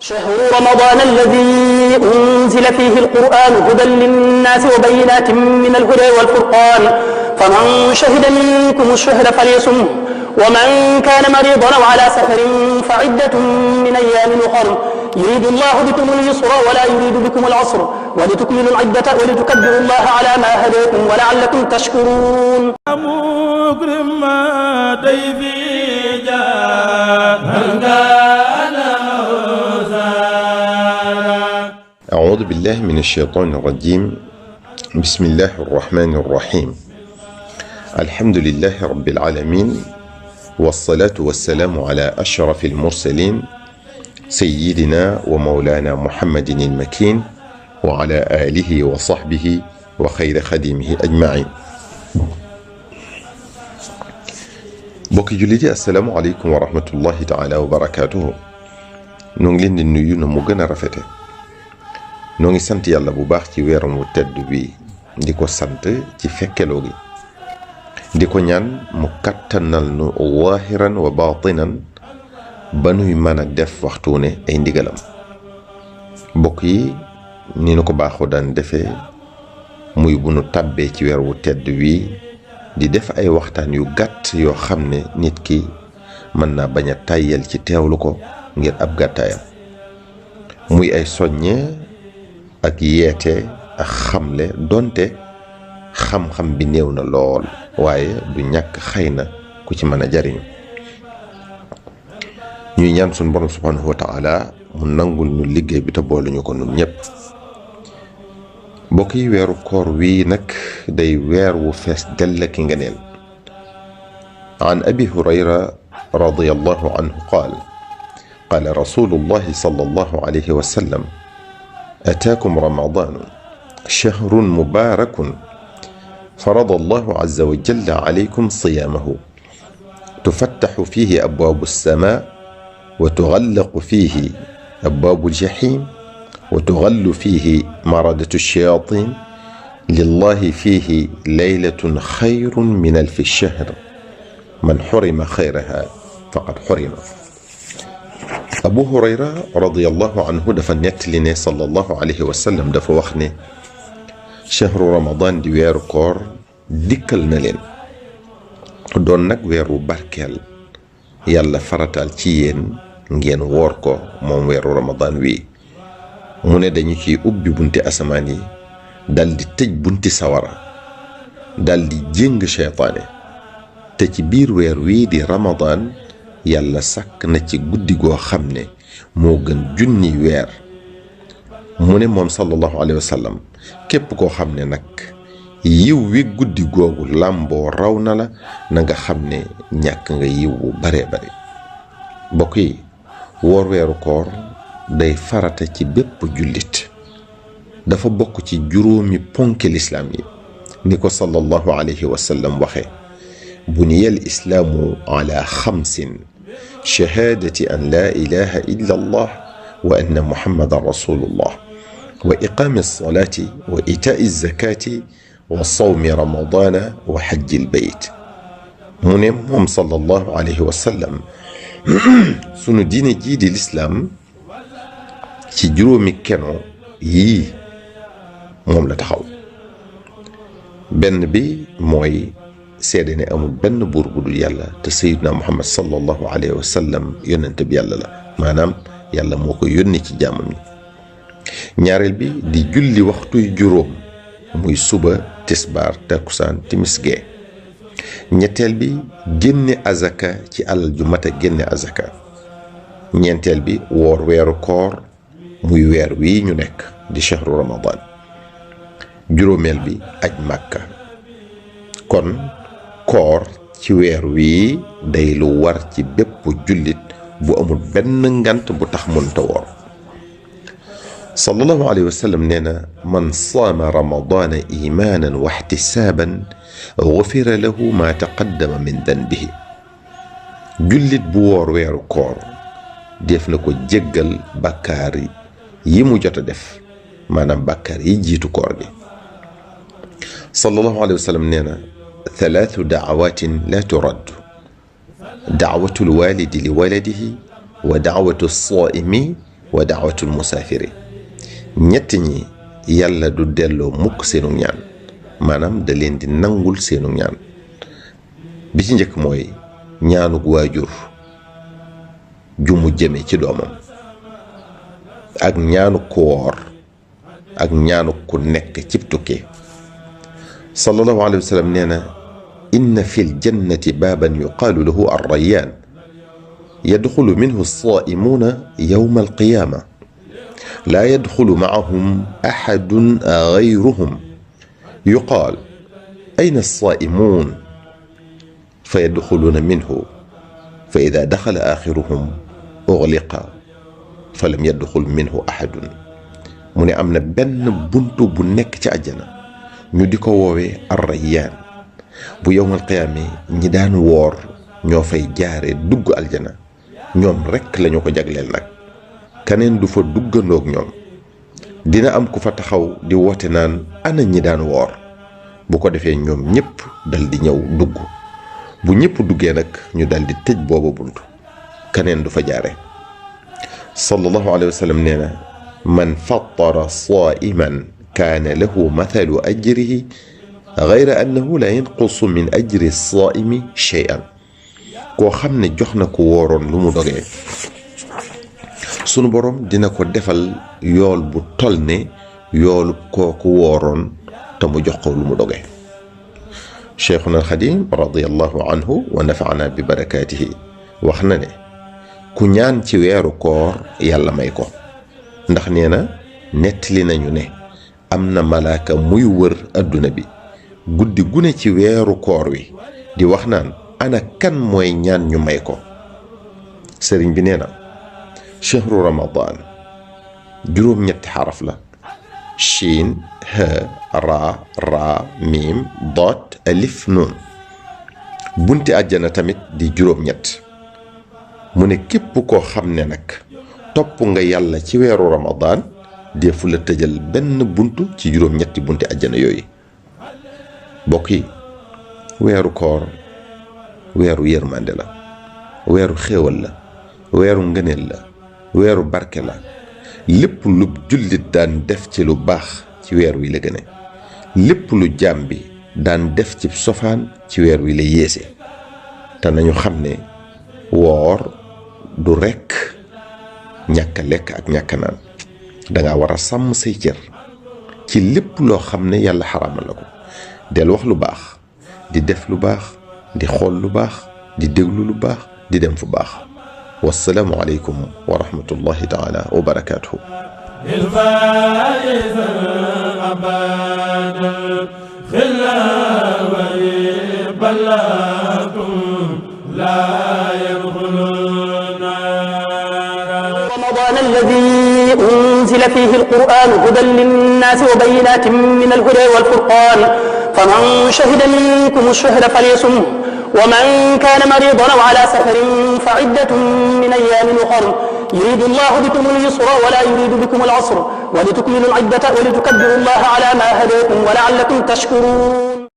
شهر رمضان الذي أنزل فيه القرآن هدى للناس وبينات من الهدى والفرقان فمن شهد منكم الشهر فليصمه ومن كان مريضا أو على سفر فعدة من أيام أخر يريد الله بكم اليسر ولا يريد بكم العسر ولتكملوا العدة ولتكبروا الله على ما هداكم ولعلكم تشكرون. مكرم ضيفي أعوذ بالله من الشيطان الرجيم. بسم الله الرحمن الرحيم. الحمد لله رب العالمين والصلاة والسلام على أشرف المرسلين سيدنا ومولانا محمد المكين وعلى آله وصحبه وخير خديمه أجمعين. bokki jullit yi assalaamu aleykum wa rahmatullahi taala wa barakaatuhu. noo ngi leen di nuyu na mu gën a rafete. noo ngi sant yàlla bu baax ci weeram wu tedd bi di ko sant ci fekkeloo gi di ko ñaan mu kattanal nu waahiran wa baatinan ba nuy mën a def waxtu ne ay ndigalam. mbokk yi ni nu ko baaxoo daan defee muy bu nu tàbbee ci weer wu tedd wi di def ay waxtaan yu gàtt yoo xam ne nit ki mën naa bañ a tàyyel ci teewlu ko ngir ab gàttaayam, muy ay soññee ak yeete ak xamle donte xam-xam bi néew na lool waaye du ñàkk xëy na ku ci mën a jariñu. ñuy ñaan suñu borom subhanahu wa taala mu nangul ñu liggéey bi te boole ñu ko nun ñépp. mbokk yi weeru koor wii nag day weer wu fees dell ki ngeneel. an abi hurayra radiyallahu anhu qaal qaala rasulullahi sallallahu alayhi wa sallam ataakum ramadaanu shahrun mubaarakun farada allahu azza wa jalla alaykum siyaamahu tufattaxu fiihi abwaabu alsamaa wa tughallaqu fiihi abwaabu aljaxiim wa tughallu fiihi maradatu alshayaatiin lillahi fiihi laylatun xayrun min alfi shahr man xurima xayraha faqad xurima. Abu Hurayra radiyallahu anhu dafa nettali ne sallallahu alayhi wa sallam dafa wax ne shahru ramadan di weeru koor dikkal na leen doon nag weeru barkeel yàlla farataal ci yéen ngeen woor ko moom weeru ramadan wi. mu ne dañu ciy ubbi bunti asamaan yi dal di tëj bunti sawara dal di jéng seytaane te ci biir weer wii di ramadan yàlla sàkk na ci guddi goo xam ne moo gën junni weer. mu ne moom sallallahu alayhi wa sallam képp koo xam ne nag yiw wi guddi googu làmboo raw na la na nga xam ne ñàkk nga yiw bu bare bare. mbokk yi woor weeru koor day farata ci bépp jullit, dafa bokk ci juróomi ponki lislaam yi ni ko sallallahu alayhi wa sallam waxe buniyal islaamu ala xamsin shahaadati an laa ilaha illa allah wa anna muhammadan rasulullah wa iqaami alsalaati wa itaai alzakaati wa sawmi ramadana wa xajji albayt. mu ne moom sallallahu alayhi wa sallam sunu diine jii di lislaam ci juróomi keno yii moom la taxaw. benn bi mooy seede ne amul benn buur bu dul yàlla te sayyidina muhammad sallallahu alayhi wa sallam yonente bi yàlla la, maanaam yàlla moo ko yónni ci jaamam ñi. ñaareel bi di julli waxtuy juróom muy suba tisbaar takkusaan timis gee. ñetteel bi génne azaka ci alal ju mat a génne azaka. ñeenteel bi woor weeru koor muy weer wii ñu nekk di shahru ramadan. juróomeel bi aj màkka. kon koor ci weer wii day lu war ci bépp jullit bu amul benn ngant bu tax mënta woor. sallallahu alayhi wa sallam nee na man saama ramadana imaanan wa ihtisaaban gufira lahu ma taqaddama min danbihi. jullit bu woor weeru koor def na ko jéggal bàkkaar yi mu jot a def, maanaam bàkkaar yi jiitu koor gi. sallallahu alayhi wa sallam nee na thalaathu da'awaatin laa turaddu da'watul waalidi li waladihi wa da'watu s-saa'imi wa da'watu al-musaafiri. ñett ñi yàlla du delloo mukk seenu ñaan, maanaam da leen di nangul seenu ñaan. bi ci njëkk mooy ñaanug waajur ju mu jëme ci doomam, ak ñaanug ku woor, ak ñaanug ku nekk cib tukki. sallallahu alayhi wa sallam nee na inna fi ljannati baaban yuqaalu lahu arrayaan yadxulu minhu alsaa'imuuna yawma alqiyaama laa yadxulu macahum axadun gayruhum yuqaal ayna alsaa'imuun fa yadxuluuna minhu fa idaa daxala aaxiruhum ugliqa fa lam yadxul minhu axadun. mu ne am na benn buntu bu nekk ci àjjana ñu di ko woowee arrayaan. bu yowmal qiyaame ñi daan woor ñoo fay jaare dugg aljana, ñoom rekk lañu ko jagleel nag, keneen du fa duggandoog ñoom. dina am ku fa taxaw di woote naan ana ñi daan woor, bu ko defee ñoom ñépp dal di ñëw dugg. bu ñépp duggee nag ñu dal di tëj booba buntu, keneen du fa jaare. sallallahu alayhi wa sallam nee na man fattara saa'iman kaana lahu mathalu ajrihi gayra annahu la yanqusu min ajri saa'imi shay'an. koo xam ne jox na ko wooroon lu mu dogee, sunu boroom dina ko defal yool bu tol ne yoolu kooku wooroon te mu jox ko lu mu dogee. Cheikhuna al-Xadim radiyallahu anhu wa nafa'ana bi barakaatihi wax na ne ku ñaan ci weeru koor yàlla may ko, ndax nee na nettali nañu ne am na malaaka muy wër adduna bi guddi gune ci weeru koor wi di wax naan ana kan mooy ñaan ñu may ko. sëriñ bi nee na chahru ramadan juróom-ñetti xaraf la: shiin, ha, ra, miim, doot, alif, nuun. bunti àjjana tamit di juróom-ñett. mu ne képp koo xam ne nag topp nga yàlla ci weeru ramadan defu la tëjal benn buntu ci juróom-ñetti bunti àjjana yooyu. mbokk yi, weeru koor weeru yërmande la, weeru xéewal la, weeru ngëneel la, weeru barke la. lépp lu jullit daan def ci lu baax ci weer wi la gëne, lépp lu jaam bi daan def ci sofaan ci weer wi la yéese. te nañu xam ne woor du rekk ñàkk a lekk ak ñàkk a naan, danga war a sàmm say cër ci lépp loo xam ne yàlla xaraamal la ko. del wax lu baax, di def lu baax, di xool lu baax, di déglu lu baax, di dem fu baax. wassalaamu aleykum wa rahmatullahi taala wa barakaatuhu. رمضان الذي أنزل فيه القرآن هدى للناس وبينات من الهدى والفرقان فمن شهد منكم الشهر فليصمه ومن كان مريضا أو على سفر فعدة من أيام أخر يريد الله بكم اليسر ولا يريد بكم العسر ولتكملوا العدة ولتكبروا الله على ما هداكم ولعلكم تشكرون.